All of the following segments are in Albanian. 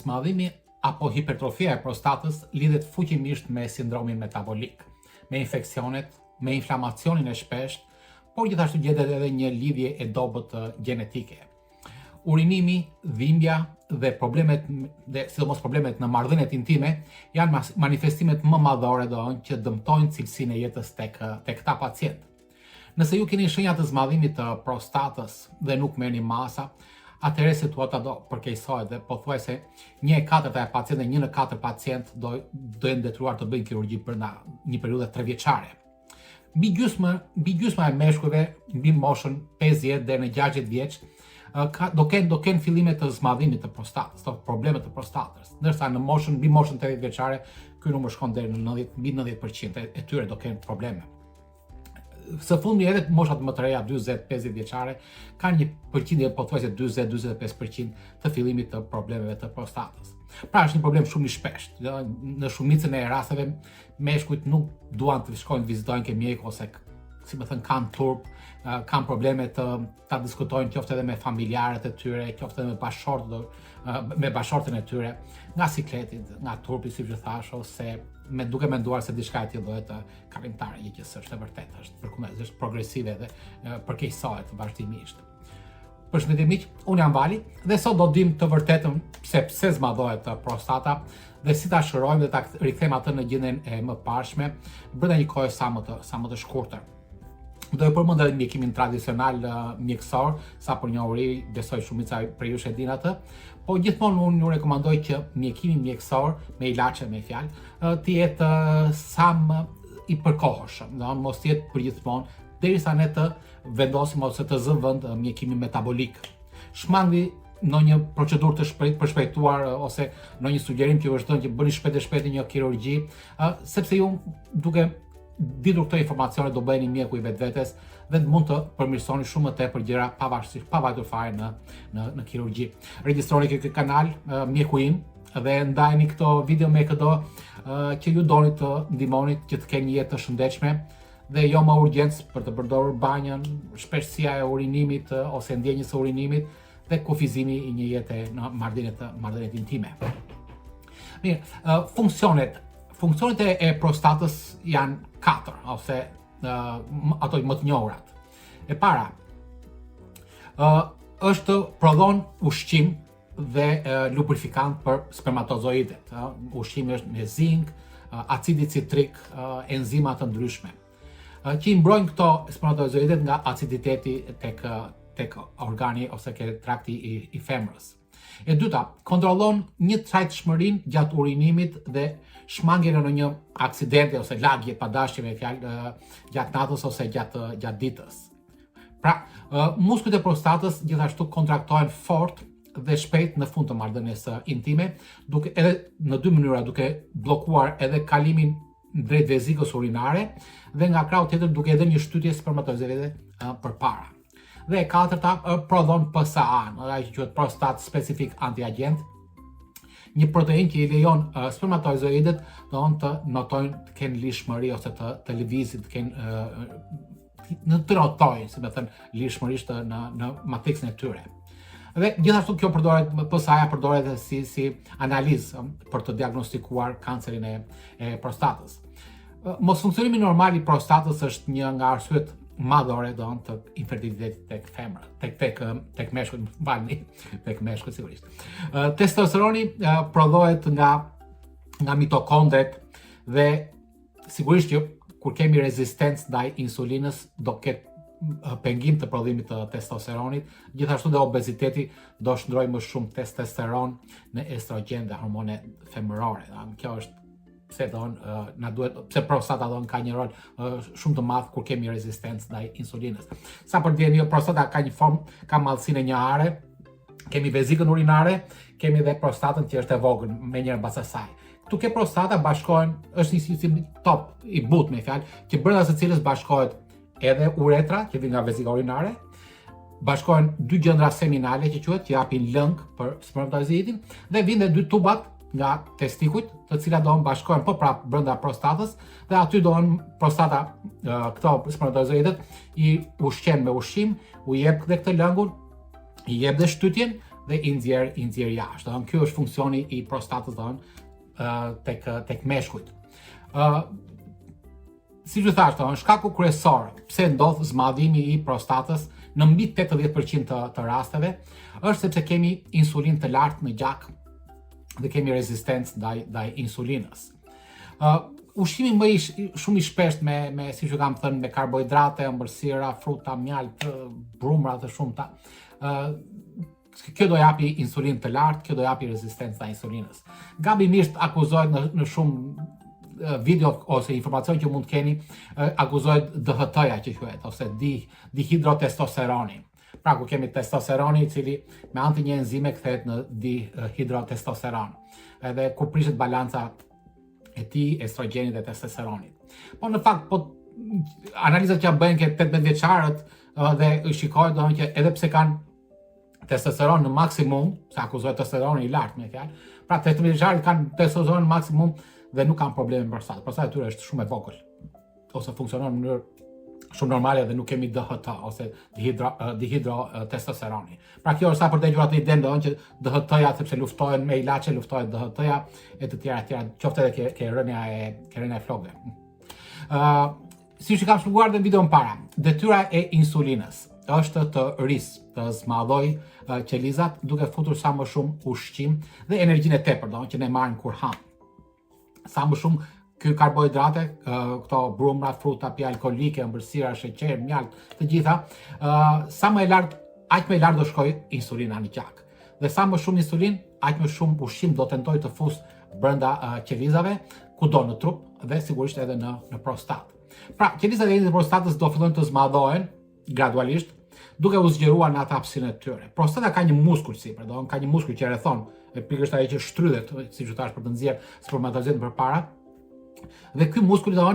Zmadhimi apo hipertrofia e prostatës lidhet fuqimisht me sindromin metabolik, me infeksionet, me inflamacionin e shpeshtë, por gjithashtu gjendet edhe një lidhje e dobët gjenetike. Urinimi, dhimbja dhe problemet dhe sidomos problemet në marrëdhëniet intime janë manifestimet më madhore do që dëmtojnë cilësinë e jetës tek tek këta pacientë. Nëse ju keni shenja të zmadhimit të prostatës dhe nuk merrni masa, atëherë situata do përkeqësohet dhe pothuajse 1/4 e pacientëve, 1 në 4 pacient do do jenë detyruar të bëjnë kirurgji brenda një periudhe 3 vjeçare. Mbi gjysmë, mbi gjysma e meshkujve mbi moshën 50 deri në 60 vjeç ka do kenë do kenë fillime të zmadhimit të prostatës, do probleme të prostatës. Ndërsa në moshën mbi moshën 80 vjeçare, ky numër shkon deri në 90 mbi 90% e tyre do kenë probleme. Së fundmi edhe moshat më të reja 40-50 vjeçare kanë një përqindje pothuajse 40-45% të fillimit të problemeve të prostatës. Pra është një problem shumë i shpeshtë. Në shumicën e rasteve meshkujt nuk duan të shkojnë vizitojnë ke mjeku ose si me thënë kanë turp, kanë probleme të ta diskutojnë qoftë edhe me familjarët e tyre, qoftë edhe me bashkëshortët, me bashkëshorten e tyre, nga sikleti, nga turpi siç ju thashë ose me duke menduar se diçka e tillë do jetë kalimtare, gjë që s'është e vërtetë, është përkundrazi, është progresive dhe përkeqësohet vazhdimisht. Përshëndetje miq, unë jam Vali dhe sot do dim të vërtetën pse pse zmadhohet prostata dhe si ta shërojmë dhe ta rikthejmë atë në gjendjen e mëparshme brenda një kohe sa më të sa më të shkurtër. Do e përmend edhe mjekimin tradicional mjekësor, sa për njohuri, besoj shumica prej jush e din atë, po gjithmonë unë ju rekomandoj që mjekimi mjekësor me ilaçe me fjalë, të jetë sa më i përkohshëm, do mos të jetë përgjithmonë derisa ne të vendosim ose të zë vend mjekimi metabolik. Shmangni ndonjë procedurë të shpejt, përshpejtuar ose ndonjë sugjerim që ju është dhënë që bëni shpejt e shpejt një kirurgji, sepse ju duke ditur këto informacione do bëheni mjeku i vetvetes dhe mund të përmirësoni shumë më tepër gjëra pavarësisht pa vajtur fare në në në kirurgji. Regjistrohuni ke ky kanal mjeku im dhe ndajeni këto video me këdo që ju doni të ndihmoni që të kenë një jetë të shëndetshme dhe jo më urgjencë për të përdorur banjën, shpeshësia e urinimit ose ndjenjës së urinimit dhe kufizimi i një jete në marrëdhëniet marrëdhëniet intime. Mirë, funksionet funksionet e, e prostatës janë katër ose uh, ato më të njohurat. E para, uh, është prodhon ushqim dhe uh, lubrifikant për spermatozoidet. Uh, ushqimi është me zink, uh, acidi citrik, uh, enzima të ndryshme. Uh, që i mbrojnë këto spermatozoidet nga aciditeti tek tek organi ose ke trakti i, i femrës. E dyta, kontrollon njëtrajtshmërinë gjatë urinimit dhe shmangien e ndonjë aksidenti ose lagje pa dashje me fjalë gjatë natës ose gjatë gjatë ditës. Pra, muskujt e prostatës gjithashtu kontraktohen fort dhe shpejt në fund të marrëdhënies intime, duke edhe në dy mënyra duke bllokuar edhe kalimin drejt vezikës urinare dhe nga krahu tjetër duke dhënë një shtytje spermatozoideve përpara. Dhe e katërta prodhon PSA, ajo që quhet prostate specific antigen, një proteinë që i lejon uh, spermatozoidet do të notojnë të kenë lirshmëri ose të të lëvizin, të kenë uh, në të notojnë, si me thënë, lirshmërisht në në matrixin e tyre. Dhe gjithashtu kjo përdoret PSA-ja përdoret edhe si si analizë për të diagnostikuar kancerin e e prostatës. Mosfunksionimi normal i prostatës është një nga arsyet madhore do të infertilitetit tek femrat, tek tek tek meshkujt, më falni, tek meshkujt sigurisht. Testosteroni prodhohet nga nga mitokondret dhe sigurisht që kur kemi rezistencë ndaj insulinës do ketë pengim të prodhimit të testosteronit, gjithashtu dhe obeziteti do shndërrojë më shumë testosteron në estrogen dhe hormone femërore. Dhe, kjo është pse don na duhet pse prostata don ka një rol shumë të madh kur kemi rezistencë ndaj insulinës. Sa për dijeni, prostata ka një formë, ka madhësinë e një are, kemi vezikën urinare, kemi dhe prostatën që është e vogël menjëherë mbas asaj. Këtu ke prostata bashkohen, është një sistem top i butë me fjalë, që brenda së cilës bashkohet edhe uretra që vjen nga vezika urinare, bashkohen dy gjëndra seminale që quhet që japin lëng për spermatozoidin dhe vijnë dhe dy tubat nga testikujt, të cilat do bashkohen po prap brenda prostatës dhe aty do prostata këto spermatozoidet i ushqen me ushqim, u jep dhe këtë lëngun, i jep dhe shtytjen dhe i nxjerr i nxjerr jashtë. Domethënë ky është funksioni i prostatës domethënë tek tek meshkujt. Ë uh, siç ju thashë, domethënë shkaku kryesor pse ndodh zmadhimi i prostatës në mbi 80% të, të rasteve është sepse kemi insulinë të lartë në gjak dhe kemi rezistencë ndaj ndaj insulinës. Ë uh, ushqimi më i shumë i shpesht me me siç ju kam thënë me karbohidrate, ëmbëlsira, fruta, mjaltë, brumra të shumta. Ë uh, kjo do japi insulinë të lartë, kjo do japi rezistencë ndaj insulinës. Gabimisht akuzohet në në shumë video ose informacion që mund të keni, akuzohet DHT-ja që quhet ose di dihidrotestosteroni. Pra ku kemi testosteroni i cili me anë të një enzime kthehet në dihidrotestosteron. Edhe ku prishet balanca e tij, estrogjenit dhe testosteronit. Po në fakt po analizat që bëhen ke 18 vjeçarët dhe shikohet domethënë që edhe pse kanë testosteron në maksimum, se akuzohet testosteroni i lartë me fjalë, pra 18 vjeçarët kanë testosteron në maksimum dhe nuk kanë probleme me prostatë. Prostata e tyre është shumë e vogël ose funksionon në mënyrë shumë normale dhe nuk kemi DHT ose dihidro, dihidro testosteroni. Pra kjo është sa për të hequr atë idenë domethënë që DHT-ja sepse luftohen me ilaçe, luftohet DHT-ja e të tjera e tjera, qoftë edhe ke, ke rënia e ke rënia e flokëve. Ë uh, siç e kam shpjeguar dhe në videon para, detyra e insulinës është të rrisë, të zmadhojë qelizat duke futur sa më shumë ushqim dhe energjinë e tepërt, domethënë që ne marrim kur ham. Sa më shumë ky karbohidrate, këto brumra, fruta, pije alkoolike, ëmbëlsira, sheqer, mjaltë, të gjitha, sa më e lartë, aq më e lartë do shkojë insulina në gjak. Dhe sa më shumë insulinë, aq më shumë ushqim do tentojë të fusë brenda qelizave, kudo në trup dhe sigurisht edhe në në prostatë. Pra, qelizat e prostatës do fillojnë të zmadhohen gradualisht, duke u zgjeruar në atë hapësirën e tyre. Prostata ka një muskul sipër, do ka një muskul që e rrethon, e pikërisht ai që shtrydhet, siç u thashë për të nxjerrë spermatozoidin përpara. Dhe ky muskul do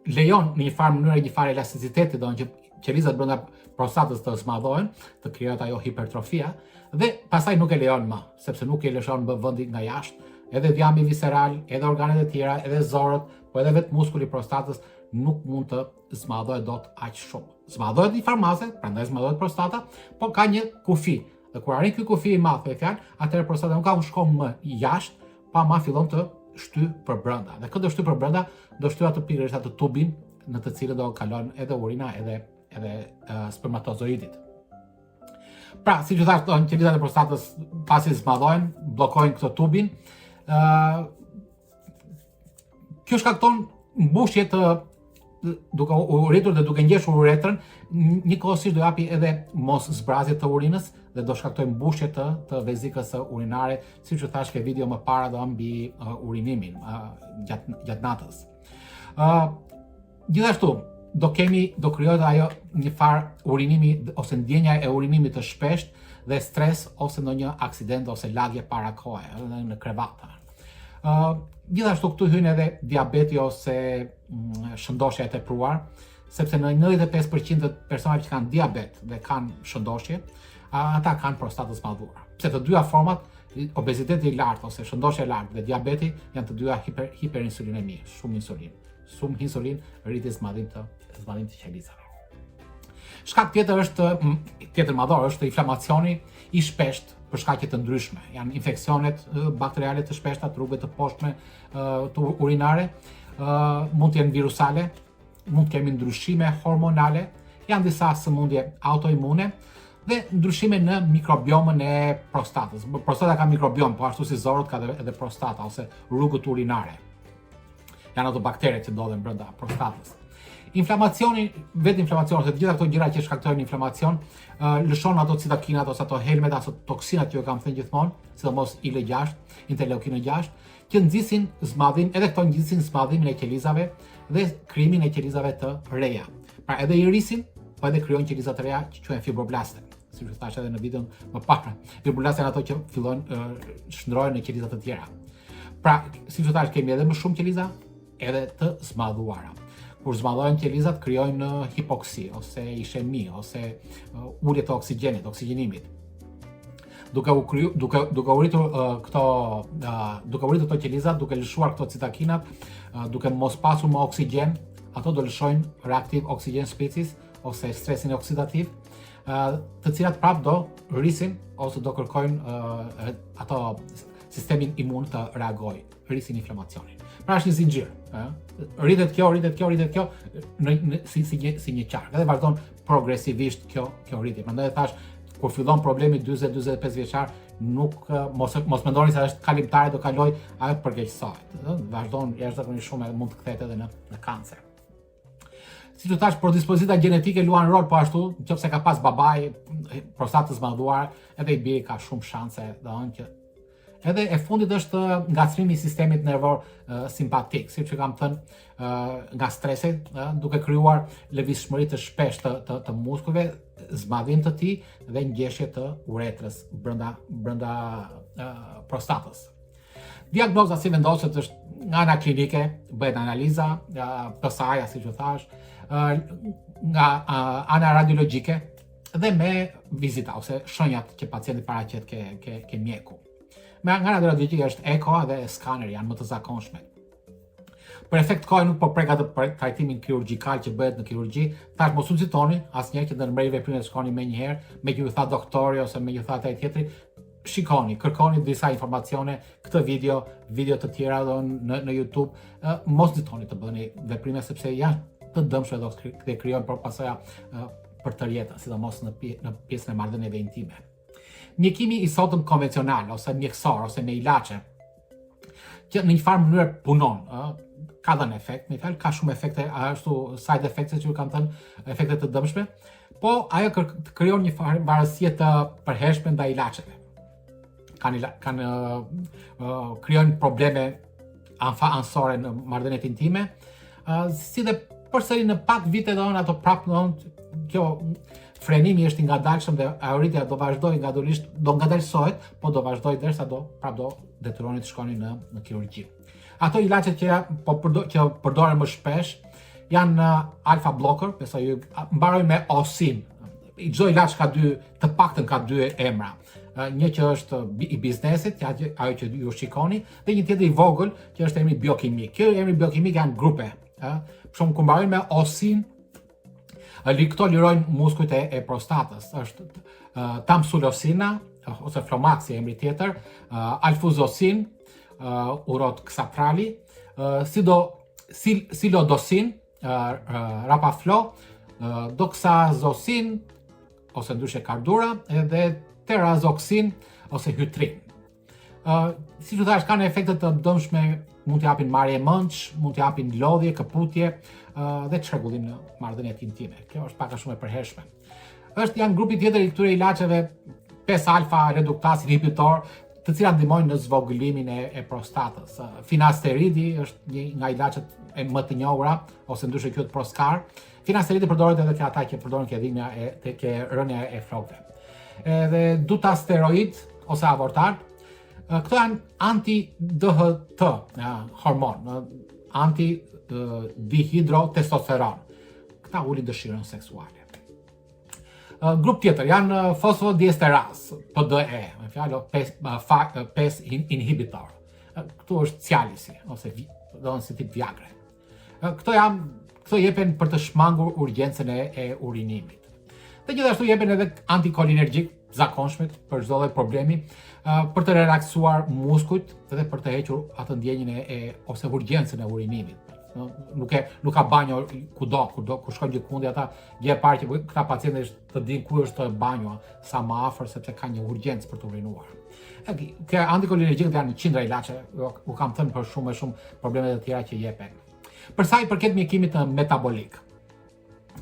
lejon në një farë mënyre një farë elasticiteti, do që qelizat brenda prostatës të zmadhohen, të krijohet ajo hipertrofia dhe pastaj nuk e lejon më, sepse nuk e lëshon më vendin nga jashtë, edhe dhjami visceral, edhe organet e tjera, edhe zorrët, po edhe vetë muskuli i prostatës nuk mund të zmadhohet dot aq shumë. Zmadhohet një farë mase, prandaj zmadhohet prostata, po ka një kufi. Dhe kur arrin ky kufi i madh, me fjalë, atëherë prostata nuk ka ku shkon më jashtë, pa ma fillon të shty për brenda. Dhe këtë do shty për brenda, do shty atë pikërisht atë tubin në të cilën do kalon edhe urina edhe edhe uh, spermatozoidit. Pra, siç ju thashë, qelizat e prostatës pasi zmadhohen, bllokojnë këtë tubin. ë uh, Kjo shkakton mbushje të duke u rritur dhe duke ngjeshur uretrën, njëkohësisht do japi edhe mos zbrazje të urinës dhe do shkaktojë mbushje të të vezikës urinare, siç ju thashë ke video më para do mbi uh, urinimin uh, gjatë gjatë natës. Ë uh, gjithashtu do kemi do krijohet ajo një farë urinimi ose ndjenja e urinimit të shpeshtë dhe stres ose ndonjë aksident ose lagje para kohe, edhe në krevat. Ë uh, gjithashtu këtu hyn edhe diabeti ose mm, shëndoshja e tepruar, sepse në 95% të personave që kanë diabet dhe kanë shëndoshje, ata kanë prostatë të zmadhuar. Pse të dyja format, obeziteti i lartë ose shëndoshja e lartë dhe diabeti janë të dyja hiper hiperinsulinemi, shumë insulinë. Shumë insulinë rritje zmadhim të zmadhim të qelizave. Shkak tjetër është tjetër madhor është inflamacioni i shpeshtë për shkaqe të ndryshme. Janë infeksionet bakteriale të shpeshta të rrugëve të poshtme të urinare, mund të jenë virusale, mund të kemi ndryshime hormonale, janë disa sëmundje autoimune dhe ndryshime në mikrobiomën e prostatës. Prostata ka mikrobiom, po ashtu si zorrët ka edhe prostata ose rrugët urinare. Janë ato bakteret që ndodhen brenda prostatës. Inflamacioni, vetë inflamacioni, ose të gjitha këto gjëra që shkaktojnë inflamacion, lëshon ato citokinat ose ato helmet, ato toksinat që ju kam thënë gjithmonë, sidomos IL6, interleukinën 6, që nxisin zmadhim, edhe këto nxisin zmadhimin e qelizave dhe krijimin e qelizave të reja. Pra edhe i rrisin, po edhe krijojnë qeliza të reja që quhen fibroblaste, siç ju thashë edhe në videon më parë. Fibroblaste janë ato që fillojnë shndërrohen në qeliza të tjera. Pra, siç ju thashë, kemi edhe më shumë qeliza, edhe të zmadhuara. Kur zmadhohen qelizat, krijojnë hipoksi ose ishemi ose ulje të oksigjenit, oksigjenimit. Duke u kriju, duke duke u rritur uh, këto uh, duke u rritur këto qeliza, duke lëshuar këto citokinat, uh, duke mos pasur më oksigjen, ato do lëshojnë reactive oxygen species ose stresin oksidativ. të cilat prapë do rrisin ose do kërkojnë ato sistemin imun të reagojë, rrisin inflamacionin. Pra është një zinxhir, ë? Rritet kjo, rritet kjo, rritet kjo në, në si si një si një qark. Edhe vazhdon progresivisht kjo kjo rritje. Prandaj e thash kur fillon problemi 40-45 vjeçar, nuk mos mos mendoni se është kalimtare do kaloj, ajo përkeqësohet. Ë? Vazhdon jashtëzakonisht shumë edhe mund të kthehet edhe në në kancer. Siç ju thash, predispozita gjenetike luan rol po ashtu, nëse ka pas babai prostatë të zmadhuar, edhe i biri ka shumë shanse, do që Edhe e fundit është ngacmimi i sistemit nervor simpatik, siç e kam thënë, nga stresi, duke krijuar lëvizshmëri të shpeshtë të, të, të muskujve, zmadhim të tij dhe ngjeshje të uretrës brenda brenda prostatës. Diagnoza si vendoset është nga ana klinike, bëhet analiza, PSA-ja siç ju thash, nga ana radiologjike dhe me vizita ose shenjat që pacienti paraqet ke ke ke mjeku. Me nga ana radiologjike është eko dhe skaner janë më të zakonshme. Për efekt kohe nuk po prek atë për trajtimin kirurgjikal që bëhet në kirurgji, thash mos u nxitoni asnjëherë që ndërmerrni veprimet shkoni menjëherë, me që ju tha doktori ose me që ju tha ai tjetri, shikoni, kërkoni disa informacione, këtë video, video të tjera do në, në YouTube, mos nxitoni të bëni veprime sepse janë të dëmshme do të krijojnë për pasoja për tërë jetën, sidomos në, në pjesën e marrëdhënieve intime. Mjekimi i sotëm konvencional ose mjekësor ose me ilaçe që në një farë mënyrë punon, ë, ka dhënë efekt, me fjalë ka shumë efekte, ashtu side effects që ju kam thënë, efekte të dëmshme, po ajo krijon një farë varësie të përhershme ndaj ilaçeve. Kanë kanë uh, krijojnë probleme anfa ansore në marrëdhëniet intime, uh, si dhe përsëri në pak vite do ato prapë do kjo frenimi është i ngadalshëm dhe ajo rritja do vazhdojë gradualisht, do ngadalësohet, po do vazhdojë derisa do prapë do detyroni të shkoni në në kirurgji. Ato ilaçet që po përdor, që përdoren më shpesh janë uh, alfa blocker, besoj ju mbarojnë me osin. I çdo ilaç ka dy, të paktën ka dy emra. Uh, një që është i biznesit, që ajo që ju shikoni, dhe një tjetër i vogël që është emri biokimik. Kjo emri biokimik janë grupe, ë. Për shembull, kur mbarojnë me osin, li këto lirojnë muskujt e, e prostatës. Është uh, tamsulosina ose Flomaxi emri tjetër, uh, alfuzosin, uh, Uroxatrali, uh, sido sil, silodosin, uh, uh, Rapaflo, uh, doxazosin ose ndryshe Cardura edhe terazoksin ose Hytrin. Uh, si ju thash, kanë efekte të dëmshme, mund të japin marrje mendsh, mund të japin lodhje, këputje uh, dhe çrregullim në marrëdhëniet intime. Kjo është pak a shumë e përhershme. Është janë grupi tjetër i këtyre ilaçeve 5 alfa reduktaz inhibitor, të cilat ndihmojnë në zvogëlimin e, e prostatës. Finasteridi është një nga ilaçet e më të njohura ose ndryshe quhet Proscar. Finasteridi përdoret edhe ke ata që përdoren ke dhimbja e te ke rënia e flokëve. Edhe dutasteroid ose Avortal, këto janë anti-DHT, hormon, anti-dihidrotestosteron. Këta ulin dëshirën seksuale. Grup tjetër janë fosfodiesteraz, PDE, me fjalë 5 5 inhibitor. Këtu është Cialisi ose do të si tip Viagra. Këto janë këto jepen për të shmangur urgjencën e, e urinimit. Dhe gjithashtu jepen edhe antikolinergjik zakonshmit për çdo lloj problemi, për të relaksuar muskujt dhe për të hequr atë ndjenjën e, e ose urgjencën e urinimit. Nuk e nuk ka banjo kudo, kudo ku shkojnë gjëkundi ata gjë e parë që këta pacientë është të dinë ku është banjo, sa më afër sepse ka një urgjencë për të urinuar. Kjo antikolinergjikët janë qindra ilaçe, u kam thënë për shumë e shumë probleme të tjera që jepen. Për sa i përket mjekimit të metabolik,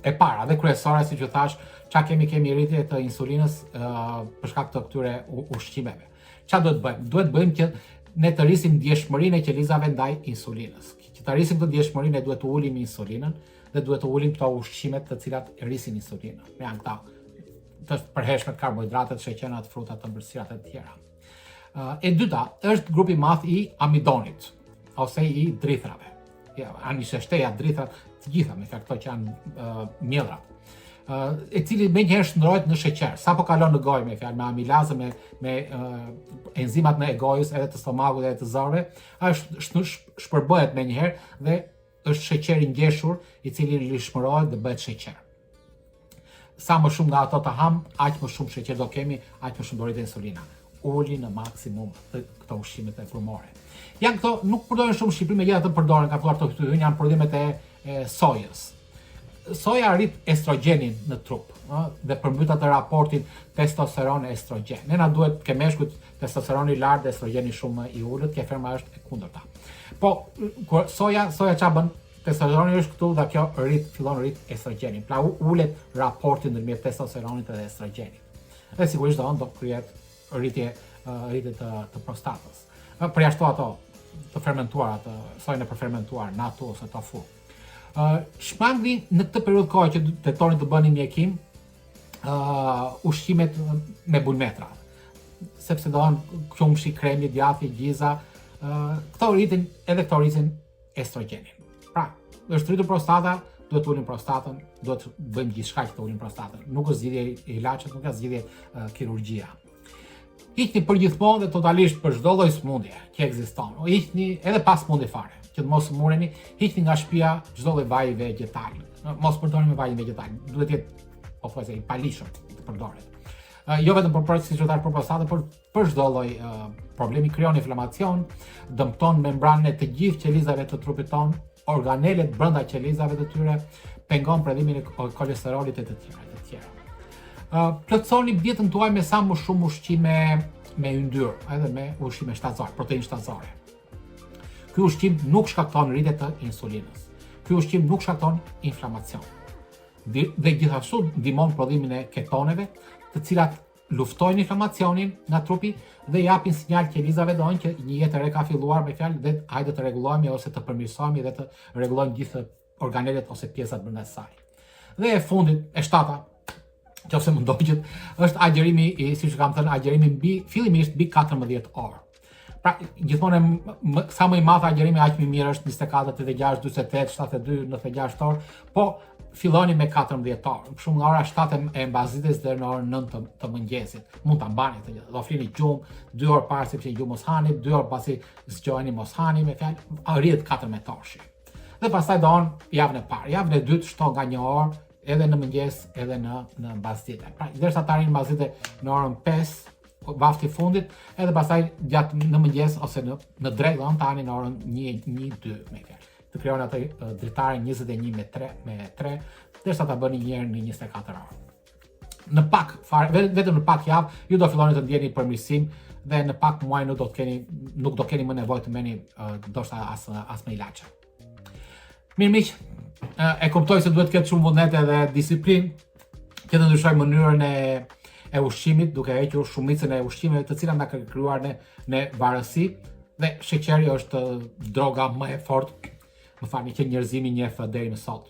e para dhe kryesore siç ju thash, ça kemi kemi rritje të insulinës uh, për shkak të këtyre ushqimeve. Ça duhet bëjmë? Duhet bëjmë që ne të rrisim ndjeshmërinë e qelizave ndaj insulinës. Që të rrisim këtë ndjeshmëri ne duhet të ulim insulinën dhe duhet të ulim këto ushqimet të cilat rrisin insulinën. Janë këta të përhershmet karbohidratet, sheqernat, frutat, ëmbëlsirat e tjera. E dyta është grupi i madh i amidonit ose i drithrave. Ja, janë niseshteja, drithrat, të gjitha me këto që janë uh, miellrat. Uh, e cili menjëherë shndërrohet në sheqer. Sapo kalon në gojë me fjalë me amilazë me me uh, enzimat në e gojës edhe të stomakut edhe të zorrëve, është shpërbëhet menjëherë dhe është sheqer i ngjeshur i cili lishmërohet dhe bëhet sheqer. Sa më shumë nga ato të ham, aq më shumë sheqer do kemi, aq më shumë do rritet insulina. Uli në maksimum të këto ushqimet e frymore. Janë këto, nuk përdoren shumë në Shqipëri, megjithatë përdoren, ka filluar të hyjnë, janë prodhimet e, e sojës. Soja rrit estrogjenin në trup, ë, dhe përmbyt atë raportin testosteron estrogjen. Ne na duhet ke meshkujt testosteroni i lartë dhe estrogjeni shumë i ulët, ke femra është e kundërta. Po kur soja, soja ça bën? Testosteroni është këtu dhe kjo rrit, fillon rrit estrogjenin. Pra ulet raporti ndërmjet testosteronit dhe estrogjenit. Dhe sigurisht do do krijohet rritje rritje të të prostatës. Përjashto ato të fermentuara, të sojën e përfermentuar, natu ose tofu. Uh, shmangni në këtë periudhë kohe që tentoni të bëni mjekim, uh, ushqimet me bulmetra. Sepse do qumshi, kremi, djathi, gjiza, uh, këto rritin, edhe këto rritin estrogjenin. Pra, është rritur prostata, duhet të ulim prostatën, duhet të bëjmë gjithçka që të ulim prostatën. Nuk është zgjidhje ilaçet, nuk është zgjidhje uh, kirurgjia. Hiqni përgjithmonë dhe totalisht për çdo lloj sëmundje që ekziston. O hiqni edhe pa sëmundje fare, që të mos sëmureni, hiqni nga shtëpia çdo lloj vaji vegjetal. Mos përdorni më vajin vegjetal, duhet të jetë pothuajse i paligjshëm të përdoret. Jo vetëm për për siç u thash për prostatën, por për çdo lloj problemi krijon inflamacion, dëmton membranën e të gjithë qelizave të trupit tonë, organelet brenda qelizave të tyre, pengon prodhimin e kolesterolit e të tjera e të tjera. Uh, plotësoni dietën tuaj me sa më shumë ushqime me yndyrë, edhe me ushqime shtazore, proteinë shtazore. Ky ushqim nuk shkakton rritje të insulinës. Ky ushqim nuk shkakton inflamacion. Dhe gjithashtu ndihmon prodhimin e ketoneve, të cilat luftojnë inflamacionin nga trupi dhe japin sinjal qelizave do që një jetë e re ka filluar me fjalë dhe hajde të rregullohemi ose të përmirësohemi dhe të rregullojmë gjithë organelet ose pjesat brenda saj. Dhe e fundit, e shtata, qofse më ndoqët, është agjërimi i, siç kam thënë, agjërimi mbi fillimisht mbi 14 orë. Pra, gjithmonë më, sa më i madh agjërimi aq më mirë është 24, 86, 48, 72, 96 orë, po filloni me 14 orë. Për shembull nga ora 7 e mbasdites deri në orën 9 të, të mëngjesit. Mund ta mbani këtë gjë. Do flini gjumë, 2 orë para se të flini gjumë mos hani, 2 orë pasi zgjoheni mos hani, me fjalë, arrihet 14 orëshi. Dhe pastaj do on javën e parë, javën e dytë shto nga një orë edhe në mëngjes edhe në në mbasdite. Pra, derisa të arrini mbasdite në orën 5, vakti i fundit, edhe pastaj gjatë në mëngjes ose në në drekë do të hani në orën 1 1 2 me fjalë. Të krijoni atë dritare 21 me 3 me 3 derisa ta bëni një herë në 24 orë. Në pak fare, vetëm në pak javë ju do filloni të ndjeni përmirësim dhe në pak muaj nuk do të keni nuk do keni më nevojë të merrni ndoshta as as me ilaçe. Mirë miq, e kuptoj se duhet të ketë shumë vullnet edhe disiplinë që të ndryshojmë mënyrën e e ushqimit, duke hequr shumicën e ushqimeve të cilat na kanë krijuar në në varësi dhe sheqeri është droga më e fortë, më falni që njerëzimi njeh deri në sot.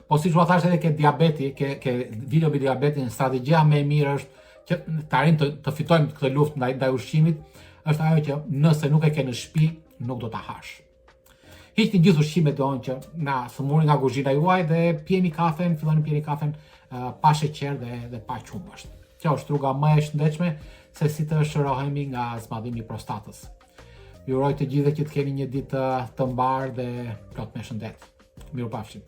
Po siç ua thashë edhe ke diabeti, ke ke video mbi diabetin, strategjia më e mirë është që të arrijmë të, të fitojmë këtë luftë ndaj ndaj ushqimit, është ajo që nëse nuk e ke në shtëpi, nuk do ta hash. Hiqni gjithë ushqimet do që na sëmurin nga kuzhina juaj dhe pijeni kafen, filloni pijeni kafen uh, pa sheqer dhe dhe pa qumësht. Kjo është rruga më e shëndetshme se si të shërohemi nga zmadhimi i prostatës. Ju uroj të gjithëve që të keni një ditë të mbarë dhe plot me shëndet. Mirupafshim.